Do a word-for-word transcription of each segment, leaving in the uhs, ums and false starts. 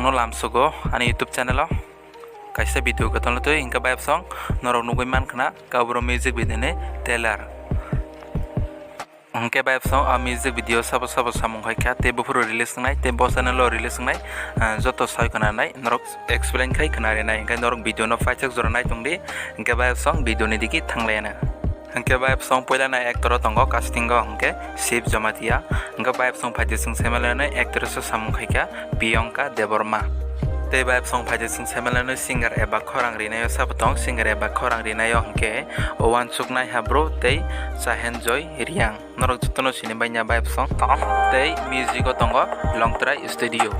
No lamsugo ani YouTube channel o kaisa video kwtal twi hwnkhe vibe song norok nugwi mankha na kabro music video ni trailer. Hwnkhe vibe song a music video sabo sabo samung khaikha tei buphuru release wngnai tei bo channel o release wngnai, ah, joto sai khwnanai norok explain khai khwnarinai, hwnkhe norok video no paithak jora naitongdi. Hwnkhe vibe song video ni digi thanglaiano. Hwnkhe vibe song poilani actor o tongo casting o hwnkhe Shiv Jamatia, hwnkhe vibe song phaidi chwng saimanlaiano actress o samung khaikha Priyanka Debbarma. Tei vibe song phaidi chwng saimanlaiano singer eba khorang rinaio sabo tong, singer eba khorang rinaio hwnkhe Wansuknai Habro tei Chahenjoy Riang. Norok jotono sini bai nya vibe song tei music o tongo Longtrai Studio.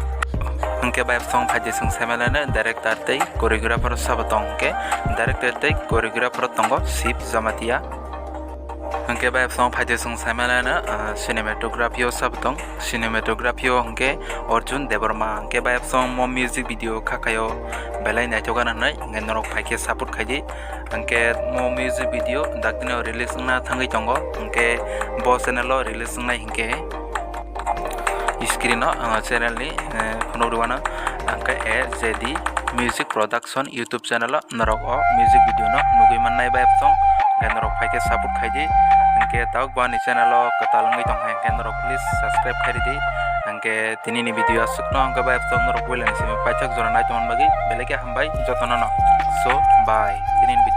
Hwnkhe vibe song phaidi chwng saimanlaiano director tei choreographer sabo tong hwnkhe director tei choreographer tongo Shiv Jamatia. Hwnkhe vibe song phaidi chwng saimanlaiano, ah, cinematography o sabo tong, cinematography o hwnkhe Arjun Debbarma. Hwnkhe vibe song mo music video khakhaio belai naithok gana hwnwi hwnkhe norok phaikhe support khaidi. Hwnkhe mo music video dakdino release wngna thangwi tongo, hwnkhe bo channel o release wngnai hwnkhe screen o, ah, channel ni, eh, phunuk rwano hwnkhe A J D Music Production YouTube channel o norok o music video no nugwi mannai vibe song, hwnkhe norok phaikhe support khaidi, hwnkhe tabuk bo ani channel o kwtal wngwi tongkha hwnkhe norok please subscribe khairidi, hwnkhe tini ni video aswkno hwnkhe vibe song norok puila ni simi paithak jora nai tongna bagwi belai khe hambai jotono no. So bye, tini ni video